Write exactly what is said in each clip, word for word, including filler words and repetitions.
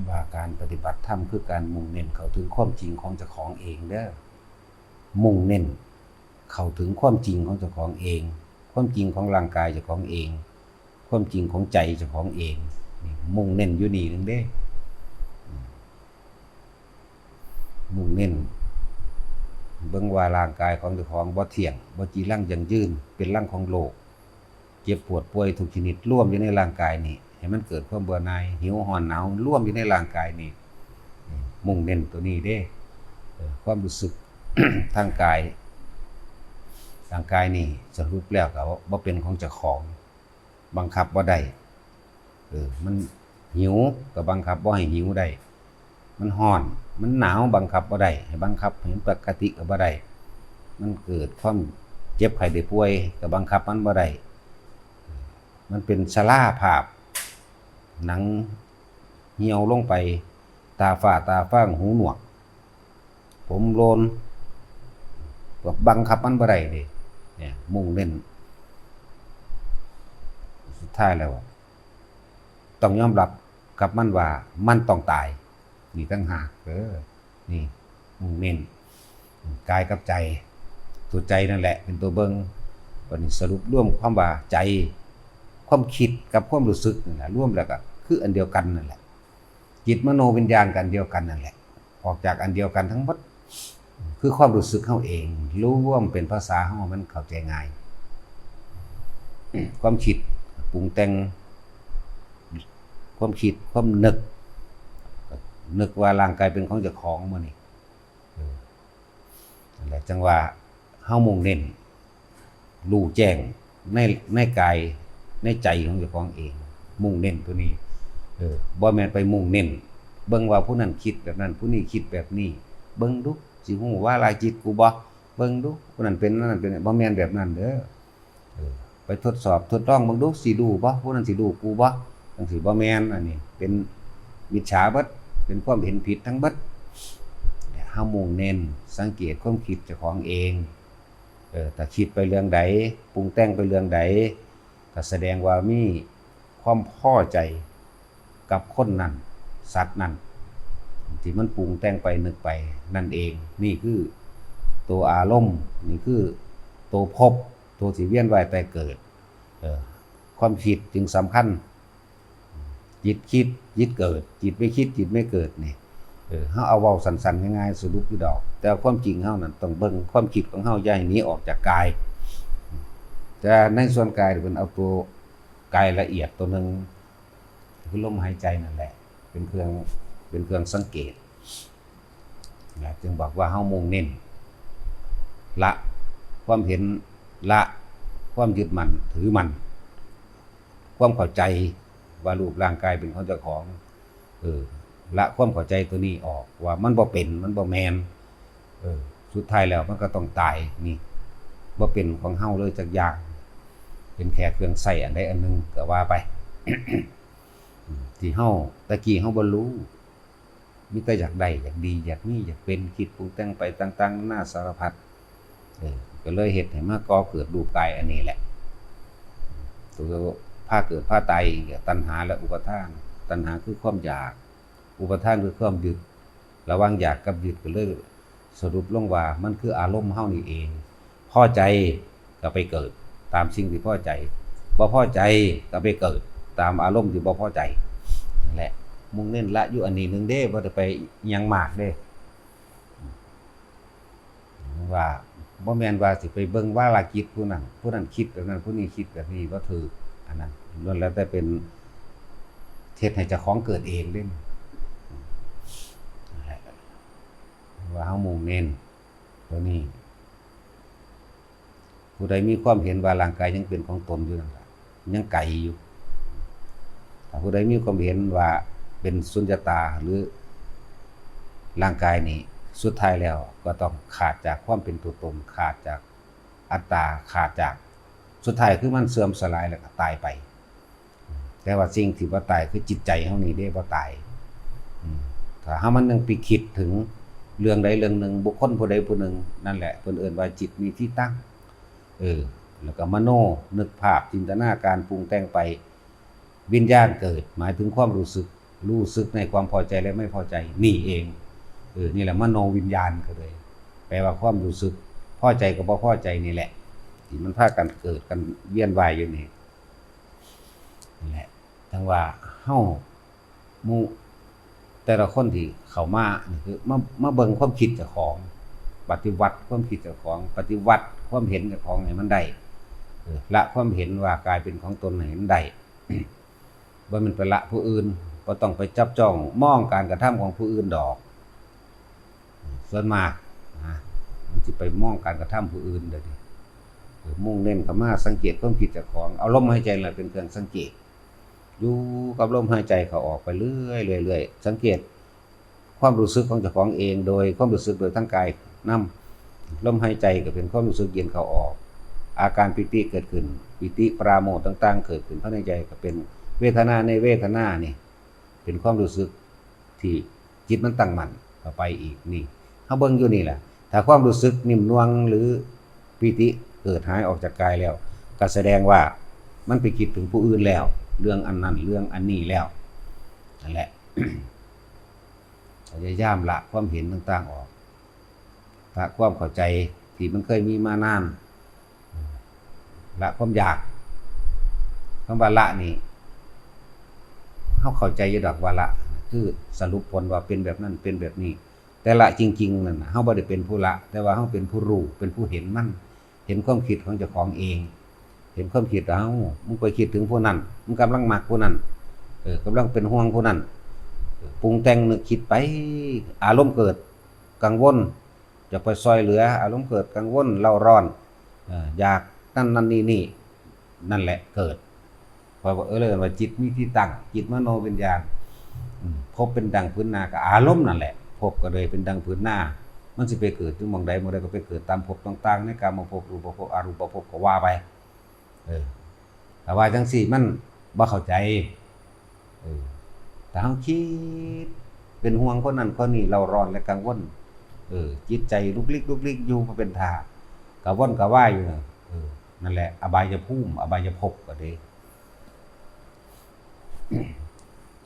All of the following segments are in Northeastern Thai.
ว่าการปฏิบัติธรรมคือการมุ่งเน้นเข้าถึงความจริงของเจ้าของเองเด้อ มุ่งเน้นเข้าถึงความจริงของเจ้าของเอง ความจริงของร่างกายเจ้าของเอง ความจริงของใจเจ้าของเอง นี่มุ่งเน้นอยู่นี่หนึ่งเด้ มุ่งเน้น เบิ่งว่าร่างกายของเจ้าของบ่เที่ยง บ่จีรังยั่งยืน เป็นรังของโรค เจ็บปวดป่วยทุกชนิดรวมอยู่ในร่างกายนี่ ให้มันเกิดความเบื่อหน่าย หิว ร้อน หนาว รวมอยู่ในร่างกายนี่ มุ่งเน้นตัวนี้เด้ เออ ความรู้สึก ทางกาย ร่างกายนี่สรุปแล้วก็บ่เป็นของเจ้าของ บังคับบ่ได้ เออ มันหิวก็บังคับบ่ให้หิวได้ มันร้อน มันหนาว บังคับบ่ได้ ให้บังคับให้มันปกติก็บ่ได้ มันเกิดความเจ็บไข้ได้ป่วยก็บังคับมันบ่ได้ มันเป็นชราภาพ หนังเหี่ยวลงไป ตาฝ้าตาฟาง หูหนวก ผมโลน ก็บังคับมันบ่ได้เด้ เนี่ย มุ่งเน้น สุดท้ายแล้ว ต้องยอมรับกับมันว่ามันต้องตาย นี่ต่างหาก เออ นี่ มุ่งเน้น กายกับใจ ตัวใจนั่นแหละเป็นตัวเบิ่ง บัดนี้สรุปรวมความว่าใจ ความคิดกับความรู้สึกนั่นแหละ รวมแล้วก็คืออันเดียวกันนั่นแหละ จิตมโนวิญญาณก็อันเดียวกันนั่นแหละ ออกจากอันเดียวกันทั้งหมด คือความรู้สึกเฮาเอง รวมเป็นภาษาเฮามันเข้าใจง่าย ความคิดปรุงแต่ง ความคิด ความนึก นึกว่าร่างกายเป็นของเจ้าของมื้อนี้ เออ นั่นแหละ จั่งว่าเฮามุ่งเน้น รู้แจ้งใน ในกาย ในใจของเจ้าของเอง มุ่งเน้นตัวนี้ เออ บ่แม่นไปมุ่งเน้น เบิ่งว่าผู้นั้นคิดแบบนั้น ผู้นี้คิดแบบนี้ เบิ่งดู สิฮู้วาลาจิตกูบ่ เบิ่งดู ผู้นั้นเป็น อันนั้นเป็น บ่แม่นแบบนั้นเด้อ เออ ไปทดสอบทดลองเบิ่งดู สิรู้บ่ ผู้นั้นสิรู้กูบ่ จั่งซี้บ่แม่น อันนี้เป็นมิจฉาเบิด เป็นความเห็นผิดทั้งเบิด เฮามุ่งเน้นสังเกตความคิดเจ้าของเอง เออ ถ้าคิดไปเรื่องใด ปรุงแต่งไปเรื่องใด ก็แสดงว่ามีความพอใจกับคนนั้น สัตว์นั้น ที่มันปรุงแต่งไปนึกไปนั่นเอง นี่คือตัวอารมณ์ นี่คือตัวภพ ตัวที่เวียนว่ายตายเกิด เออ ความคิดจึงสำคัญ จิตคิด จิตเกิด จิตไม่คิด จิตไม่เกิดนี่ เออ เฮาเอาเว้าสั้นๆ ง่ายๆ สรุปอยู่ดอก แต่ความจริงเฮานั่นต้องเบิ่งความคิดของเฮา อย่าให้หนีออกจากกาย แต่ในส่วนกายเพิ่นเอาตัวกายละเอียดตัวหนึ่ง คือลมหายใจนั่นแหละ เป็นเครื่อง เป็นเครื่องสังเกต นะ จึงบอกว่าเฮามุ่งเน้น ละความเห็น ละความยึดมั่นถือมั่น ความเข้าใจว่ารูปร่างกายเป็นของเจ้าของ เออ ละความเข้าใจตัวนี้ออก ว่ามันบ่เป็น มันบ่แม่น เออ สุดท้ายแล้วมันก็ต้องตาย นี่ บ่เป็นของเฮาเลยจักอย่าง เป็นแค่เครื่องใช้อันใดอันหนึ่งก็ว่าไป ที่เฮา ตะกี้เฮาบ่รู้ มีแต่อยากได้ อยากดี อยากมี อยากเป็น คิดปรุงแต่งไปต่างๆ นานาสารพัด เออ ก็เลยเฮ็ดให้มาก่อเกิดรูปกายอันนี้แหละ ตัวพาเกิดพาตายก็ตัณหาและอุปาทาน ตัณหาคือความอยาก อุปาทานคือความยึด ระหว่างอยากกับยึดก็เลยสรุปลงว่ามันคืออารมณ์เฮานี่เอง พอใจก็ไปเกิดตามสิ่งที่พอใจ บ่พอใจก็ไปเกิดตามอารมณ์ที่บ่พอใจ นั่นแหละ มุ่งเน้นละอยู่อันนี้หนึ่งเด้ บ่ได้ไปอิหยังมากเด้ ว่าบ่แม่นว่าสิไปเบิ่งวาลาจิตผู้นั้น ผู้นั้นคิดแบบนั้น ผู้นี้คิดแบบนี้ บ่ถูก อันนั้นล้วนแล้วแต่เป็นเฮ็ดให้เจ้าของเกิดเองเด้ นั่นแหละ ว่าเฮามุ่งเน้นตัวนี้ ผู้ใดมีความเห็นว่าร่างกายยังเป็นของตนอยู่นั่นล่ะ ยังไกลอยู่ ถ้าผู้ใดมีความเห็นว่าเป็นสุญญตาหรือร่างกายนี่ สุดท้ายแล้วก็ต้องขาดจากความเป็นตัวตน ขาดจากอัตตา ขาดจาก สุดท้ายคือมันเสื่อมสลายแล้วก็ตายไป แต่ว่าสิ่งที่บ่ตายคือจิตใจเฮานี่เด้บ่ตาย อืม ถ้าเฮามันยังไปคิดถึงเรื่องใดเรื่องหนึ่ง บุคคลผู้ใดผู้หนึ่ง นั่นแหละเพิ่นเอิ้นว่าจิตมีที่ตั้ง เออ แล้วก็มโน นึกภาพ จินตนาการ ปรุงแต่งไป วิญญาณเกิด หมายถึงความรู้สึก รู้สึกในความพอใจและไม่พอใจนี่เอง เออ นี่แหละมโนวิญญาณก็เลย แปลว่าความรู้สึก พอใจกับบ่พอใจนี่แหละ ที่มันพากันเกิดกันเวียนว่ายอยู่นี่ นั่นแหละ จั่งว่าเฮา หมู่แต่ละคนที่เข้ามานี่คือมา มาเบิ่งความคิดเจ้าของ ปฏิวัติความคิดเจ้าของ ปฏิวัติความเห็นเจ้าของให้มันได้ เออ ละความเห็นว่ากลายเป็นของตนให้มันได้ บ่แม่นไปละผู้อื่น บ่ต้องไปจับจ้องมองการกระทำของผู้อื่นดอก ส่วนมากนะ มันสิไปมองการกระทำผู้อื่นเด้อนี่ เออ มุ่งเน้นเข้ามาสังเกตความคิดเจ้าของ เอาลมหายใจนั่นแหละเป็นเครื่องสังเกต อยู่กับลมหายใจเข้าออกไปเรื่อยๆ เรื่อยๆ สังเกตความรู้สึกของเจ้าของเอง โดยความรู้สึกโดยทางกายนำ ลมหายใจก็เป็นความรู้สึกเย็นเข้าออก อาการปีติเกิดขึ้น ปีติปราโมทย์ต่างๆ เกิดขึ้นภายในใจก็เป็นเวทนาในเวทนานี่ เป็นความรู้สึกที่จิตมันตั้งมั่นเข้าไปอีกนี่ เฮาเบิ่งอยู่นี่แหละ ถ้าความรู้สึกนิ่มนวลหรือปีติเกิดหายออกจากกายแล้ว ก็แสดงว่ามันไปคิดถึงผู้อื่นแล้ว เรื่องอันนั้น เรื่องอันนี้แล้ว นั่นแหละ พยายามละความเห็นต่างๆออก ละความเข้าใจที่มันเคยมีมานาน ละความอยาก คำว่าละนี่ เฮาเข้าใจอยู่ดอกว่าละ คือสรุปผลว่าเป็นแบบนั้น เป็นแบบนี้ แต่ละจริงๆนั่นน่ะ เฮาบ่ได้เป็นผู้ละ แต่ว่าเฮาเป็นผู้รู้ เป็นผู้เห็นมัน เห็นความคิดของเจ้าของเอง เห็นความคิด เอ้า มึงไปคิดถึงผู้นั้น มึงกำลังมักผู้นั้น เออ กำลังเป็นห่วงผู้นั้น เออ ปรุงแต่งนึกคิดไป อารมณ์เกิด กังวล อยากไปซอยเหลือ อารมณ์เกิดกังวล เร่าร้อน เออ อยากนั่นนั่นนี่นี่ นั่นแหละเกิด เพราะว่า เออ เรียกว่าจิตมีที่ตั้ง จิตมโนวิญญาณ อืม ภพเป็นดังผืนนา ก็อารมณ์นั่นแหละ ภพก็เลยเป็นดังผืนนา มันสิไปเกิดอยู่หม่องใดหม่องใดก็ไปเกิดตามภพต่างๆ ในกามภพ รูปภพ อรูปภพก็ว่าไป เออ ถ้าว่าจังซี่มันบ่เข้าใจ เออ ถ้าเฮาคิดเป็นห่วงคนนั้นคนนี้ เร่าร้อนและกังวล เออ จิตใจลุกลิกลุกลิกอยู่บ่เป็นท่า กระวนกระวายอยู่น่ะ เออ นั่นแหละ อบายภูมิ อบายภพก็ดี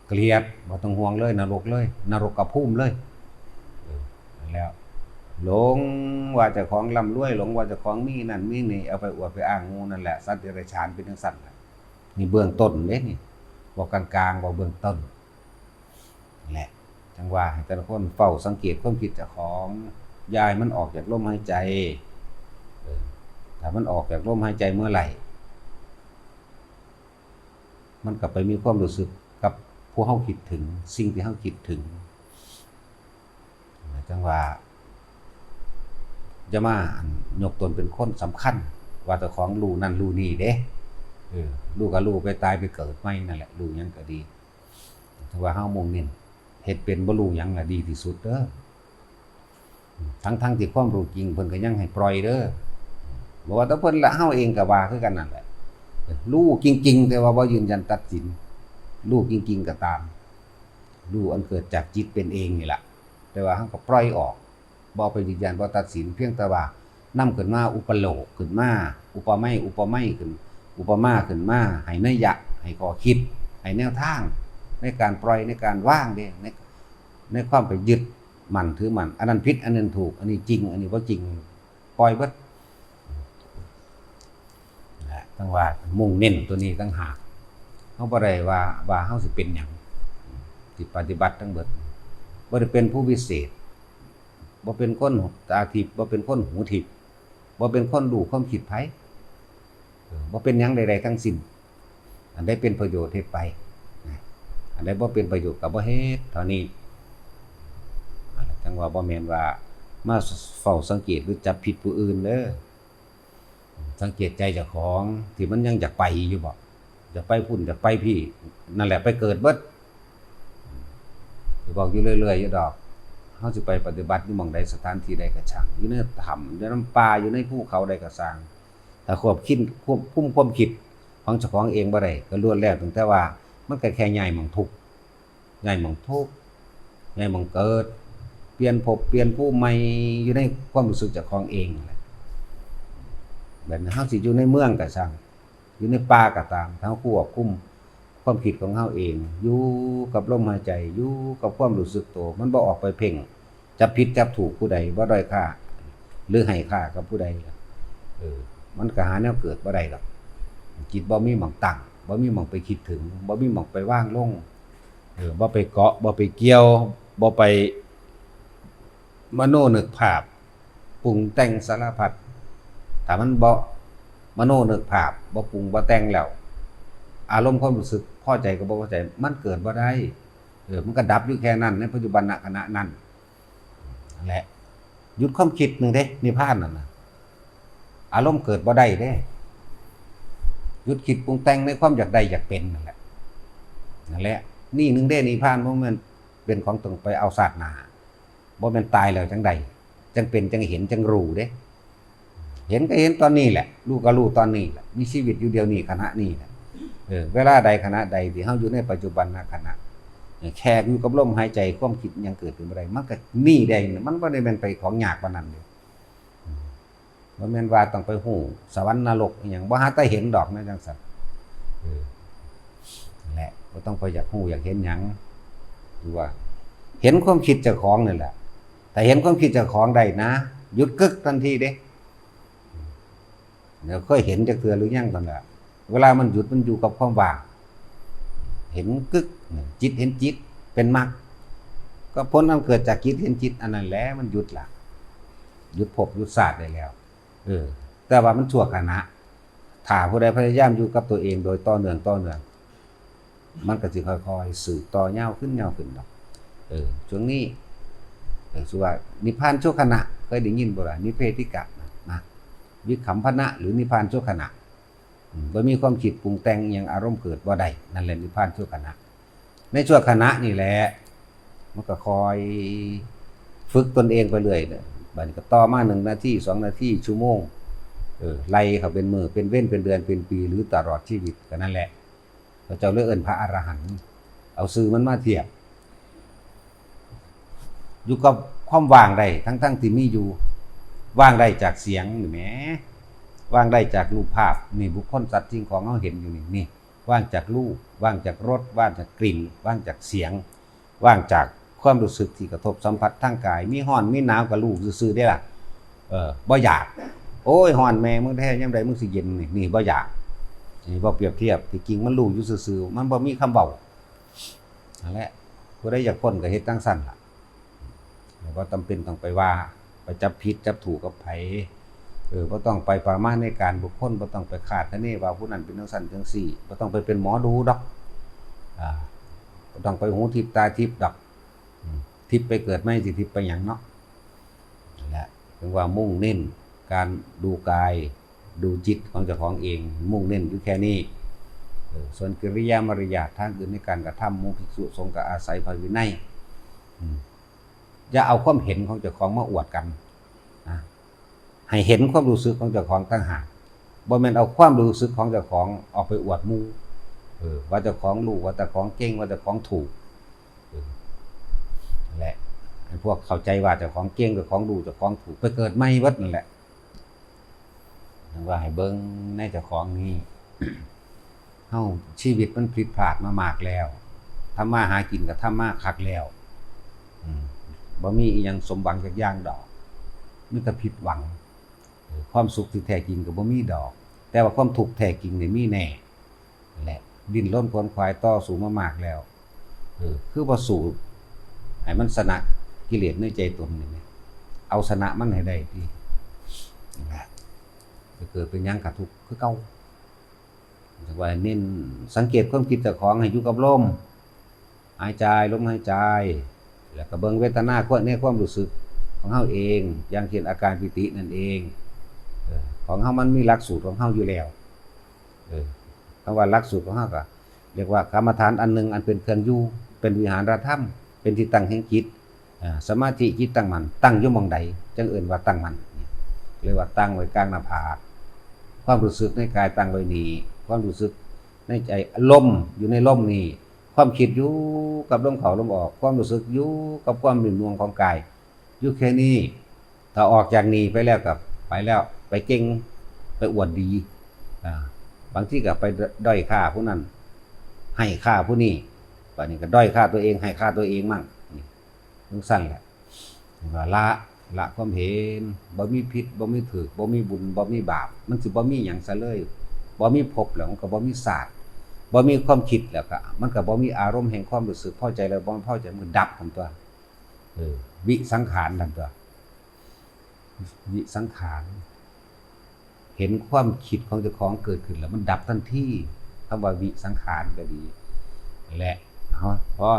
เกลียด บ่ต้องห่วงเลย นรกเลย นรกภูมิเลย เออ นั่นแหล้ว หลงว่าเจ้าของร่ำรวย หลงว่าเจ้าของมีนั่นมีนี่ เอาไปอวดไปอ้างหมู่นั่นแหละ สัตว์เดรัจฉานเป็นจั่งซั้นล่ะ นี่เบื้องต้นเด้นี่ เว้ากลางๆ เว้าเบื้องต้น นั่นแหละ จั่งว่าให้แต่ละคนเฝ้าสังเกตความคิดเจ้าของ อย่าให้มันออกจากลมหายใจ เออ ถ้ามันออกจากลมหายใจเมื่อไหร่ มันก็ไปมีความรู้สึกกับผู้เฮาคิดถึง สิ่งที่เฮาคิดถึง จั่งว่า อย่ามา อั่น ยกตนเป็นคนสำคัญ ว่าเจ้าของรู้นั่นรู้นี่เด้ เออ รู้ก็รู้ไป ตายไปเกิดใหม่นั่นแหละ รู้หยังก็ดี ถือว่าเฮามุ่งเน้น เฮ็ดเป็นบ่รู้หยังน่ะดีที่สุดเด้อ ทั้งๆที่ความรู้จริงเพิ่นก็ยังให้ปล่อยเด้อ บ่ว่าแต่เพิ่นละ เฮาเองก็ว่าคือกันนั่นแหละ รู้จริงๆ แต่ว่าบ่ยืนยันตัดสิน รู้จริงๆ ก็ตาม รู้อันเกิดจากจิตเป็นเองนี่ล่ะ แต่ว่าเฮาก็ปล่อยออก บ่ไปยืนยัน บ่ตัดสิน เพียงแต่ว่านำขึ้นมาอุปโลกน์ขึ้นมา อุปไมย อุปไมยขึ้น อุปมาขึ้นมา ให้นัยยะ ให้ข้อคิด ให้แนวทาง ในการปล่อย ในการวางเด้ ใน ในความไปยึดมั่นถือมั่น อันนั้นผิด อันนั้นถูก อันนี้จริง อันนี้บ่จริง ปล่อยเบิด นะ จั่งว่ามุ่งเน้นตัวนี้ต่างหาก เฮาบ่ได้ว่า ว่าเฮาสิเป็นหยัง สิปฏิบัติทั้งเบิด บ่ได้เป็นผู้วิเศษ บ่เป็นคนตาทิพย์ บ่เป็นคนหูทิพย์ บ่เป็นคนรู้ความคิดไผ เออ บ่เป็นหยังใดๆทั้งสิ้น อันใดเป็นประโยชน์เฮ็ดไป นะ อันใดบ่เป็นประโยชน์ก็บ่เฮ็ด เท่านี้ จั่งว่าบ่แม่นว่ามาเฝ้าสังเกตหรือจับผิดผู้อื่นเด้อ สังเกตใจเจ้าของที่มันยังอยากไปอยู่บ่ อยากไปพุ้น อยากไปพี้ นั่นแหละไปเกิดเบิด สิบอกอยู่เรื่อยๆอยู่ดอก เฮาสิไปปฏิบัติอยู่หม่องใด สถานที่ใดก็ช่าง อยู่ในถ้ำ อยู่นำป่า อยู่ในภูเขาใดก็ซ่าง ถ้าควบคิด ควบคุมความคิดของเจ้าของเองบ่ได้ ก็ล้วนแล้วตั้งแต่ว่ามันก็แค่ย้ายหม่องทุกข์ ย้ายหม่องทุกข์ ย้ายหม่องเกิด เปลี่ยนภพเปลี่ยนภูมิใหม่อยู่ในความรู้สึกเจ้าของเองนั่นแหละ แบบนี้เฮาสิอยู่ในเมืองก็ซ่าง อยู่ในป่าก็ตาม ถ้าเฮาควบคุม ความคิดของเฮาเอง อยู่กับลมหายใจ อยู่กับความรู้สึกตัว มันบ่ออกไปเพ่ง จับผิดจับถูกผู้ใด บ่ด้อยค่า หรือให้ค่ากับผู้ใด เออ มันก็หาแนวเกิดบ่ได้ดอก จิตบ่มีหม่องตั้ง บ่มีหม่องไปคิดถึง บ่มีหม่องไปวางลง เออ บ่ไปเกาะ บ่ไปเกี่ยว บ่ไป มโนนึกภาพ ปรุงแต่งสารพัด ถ้ามันบ่มโนนึกภาพ บ่ปรุงบ่แต่งแล้ว อารมณ์ความรู้สึกพอใจกับบ่พอใจ มันเกิดบ่ได้ เออ มันก็ดับอยู่แค่นั้น ในปัจจุบันขณะนั้น นั่นแหละ หยุดความคิดหนึ่งเด้ นิพพานนั่นน่ะ อารมณ์เกิดบ่ได้เด้ หยุดคิดปรุงแต่งในความอยากได้อยากเป็นนั่นแหละ นั่นแหละ นี่หนึ่งเด้ นิพพาน บ่แม่นเป็นของต้องไปเอาชาติหน้า บ่แม่นตายแล้วจั่งได้ จั่งเป็น จั่งเห็น จั่งรู้เด้ เห็นก็เห็นตอนนี้แหละ รู้ก็รู้ตอนนี้แหละ มีชีวิตอยู่เดี๋ยวนี้ ขณะนี้แหละ เออ เวลาใดขณะใดที่เฮาอยู่ในปัจจุบันขณะ แค่อยู่กับลมหายใจ ความคิดยังเกิดขึ้นบ่ได้ มันก็นี่ได้ มันบ่ได้แม่นไปของยากปานนั้นเด้ อืม บ่แม่นว่าต้องไปฮู้สวรรค์นรกอิหยัง บ่หาแต่เห็นดอกนะจั่งซั้น เออ นั่นแหละ บ่ต้องไปอยากฮู้อยากเห็นหยัง คือว่า เห็นความคิดเจ้าของนี่แหละ ถ้าเห็นความคิดเจ้าของได้นะ หยุดกึกทันทีเด้ เดี๋ยวเคยเห็นจักเทื่อหรือยังตอนนั้น เวลามันหยุดมันอยู่กับความว่าง เห็นกึก จิตเห็นจิต เป็นมรรค ก็ผลอันเกิดจากจิตเห็นจิตอันนั้นแหละ มันหยุดละ หยุดภพหยุดชาติได้แล้ว เออ แต่ว่ามันชั่วขณะ ถ้าผู้ใดพยายามอยู่กับตัวเองโดยต่อเนื่อง ต่อเนื่อง มันก็สิค่อยๆ สืบต่อยาวขึ้น ยาวขึ้นดอก เออ ช่วงนี้ เออ ชื่อว่านิพพานชั่วขณะ เคยได้ยินบ่ล่ะ นิพเพธิกะนะ นะ วิคัมพนะ หรือนิพพานชั่วขณะ อืม บ่มีความคิดปรุงแต่งอิหยัง อารมณ์เกิดบ่ได้ นั่นแหละนิพพานชั่วขณะ ในชั่วขณะนี่แหละ มันก็คอยฝึกตนเองไปเรื่อยเนี่ย บัดนี้ก็ต่อมาหนึ่งนาที สองนาที ชั่วโมง เออ ไล่เข้าเป็นมื้อ เป็นเว็น เป็นเดือน เป็นปี หรือตลอดชีวิต ก็นั่นแหละ พระเจ้าเลยเอิ้นพระอรหันต์ เอาชื่อมันมาเทียบ อยู่กับความว่างได้ ทั้งๆ ที่มีอยู่ ว่างได้จากเสียงนี่แหม ว่างได้จากรูปภาพ นี่ บุคคล สัตว์ สิ่งของเฮาเห็นอยู่นี่ นี่ ว่างจากรูป ว่างจากรส ว่างจากกลิ่น ว่างจากเสียง ว่างจากความรู้สึกที่กระทบสัมผัสทางกาย มีร้อน มีหนาวก็รู้ซื่อๆ เด้ล่ะ เออ บ่อยาก โอ้ย ร้อนแม่มึงแท้ ยามใดมึงสิเย็นนี่ นี่ บ่อยาก นี่ บ่เปรียบเทียบ ที่จริงมันรู้อยู่ซื่อๆ มันบ่มีคำเว้า นั่นแหละ ผู้ใดอยากพ้นก็เฮ็ดจั่งซั้นล่ะ บ่จำเป็นต้องไปว่า ไปจับผิดจับถูกกับไผ เออ บ่ต้องไปประมาณในการบุคคล บ่ต้องไปคาดคะเนว่าผู้นั้นเป็นจั่งซั้นจั่งซี้ บ่ต้องไปเป็นหมอดูดอก อ่า บ่ต้องไปหูทิพย์ตาทิพย์ดอก อืม ทิพย์ไปเกิดใหม่ สิทิพย์ไปหยังเนาะ นั่นแหละ ถึงว่ามุ่งเน้นการดูกาย ดูจิตของเจ้าของเอง มุ่งเน้นอยู่แค่นี้ เออ ส่วนกิริยามารยาททางอื่นในการกระทำ หมู่ภิกษุสงฆ์ก็อาศัยพระวินัย อืม อย่าเอาความเห็นของเจ้าของมาอวดกันนะ ให้เห็นความรู้สึกของเจ้าของต่างหาก บ่แม่นเอาความรู้สึกของเจ้าของออกไปอวดหมู่ เออ ว่าเจ้าของรู้ ว่าเจ้าของเก่ง ว่าเจ้าของถูก เออ นั่นแหละ ไอ้พวกเข้าใจว่าเจ้าของเก่ง เจ้าของรู้ เจ้าของถูก ไปเกิดใหม่เบิดนั่นแหละ ว่าให้เบิ่งในเจ้าของนี่ เฮาชีวิตมันผิดพลาดมามากแล้ว ทำมาหากินก็ทำมาคักแล้ว อืม บ่มีอิหยังสมหวังจักอย่างดอก มีแต่ผิดหวัง เออ ความสุขที่แท้จริงก็บ่มีดอก แต่ว่าความทุกข์แท้จริงนี่มีแน่ นั่นแหละ ดิ้นรนขวนขวายต่อสู้มามากแล้ว เออ คือบ่สู้ให้มันชนะกิเลสในใจตนนี่แหม เอาชนะมันให้ได้ติ นั่นแหละ จะเกิดเป็นหยังก็ทุกข์คือเก่า จั่งว่าเน้นสังเกตความคิดเจ้าของให้อยู่กับลมหายใจ ลมหายใจ แล้วก็เบิ่งเวทนาในความรู้สึกของเฮาเอง อย่างเช่นอาการปีตินั่นเอง เออ ของเฮามันมีหลักสูตรของเฮาอยู่แล้ว เออ คำว่าหลักสูตรของเฮาก็เรียกว่ากรรมฐานอันหนึ่งอันเป็นเครื่องอยู่ เป็นวิหารธรรม เป็นที่ตั้งแห่งจิต อ่า สมาธิจิตตั้งมั่น ตั้งอยู่หม่องใด จั่งเอิ้นว่าตั้งมั่น เรียกว่าตั้งไว้กลางหน้าผาก ความรู้สึกในกายตั้งไว้นี่ ความรู้สึกในใจ ลมอยู่ในลมนี่ ความคิดอยู่กับลมเข้าลมออก ความรู้สึกอยู่กับความนิ่มนวลของกาย อยู่แค่นี้ ถ้าออกจากนี่ไปแล้วก็ไปแล้ว ไปเก่ง ไปอวดดี อ่า บางทีก็ไปด้อยค่าผู้นั้น ให้ค่าผู้นี้ บัดนี้ก็ด้อยค่าตัวเอง ให้ค่าตัวเองมั่ง นี่จั่งซั้นแหละ ว่าละ ละความเห็น บ่มีผิด บ่มีถูก บ่มีบุญ บ่มีบาป มันสิบ่มีหยังซะเลย บ่มีภพแล้วมันก็บ่มีชาติ บ่มีความคิดแล้วก็ มันก็บ่มีอารมณ์แห่งความรู้สึกพอใจแล้วบ่พอใจ มันก็ดับทันตัว เออ วิสังขารทันตัว วิสังขาร เห็นความคิดของเจ้าของเกิดขึ้นแล้วมันดับทันที คำว่าวิสังขารก็ดี และ เอา พอ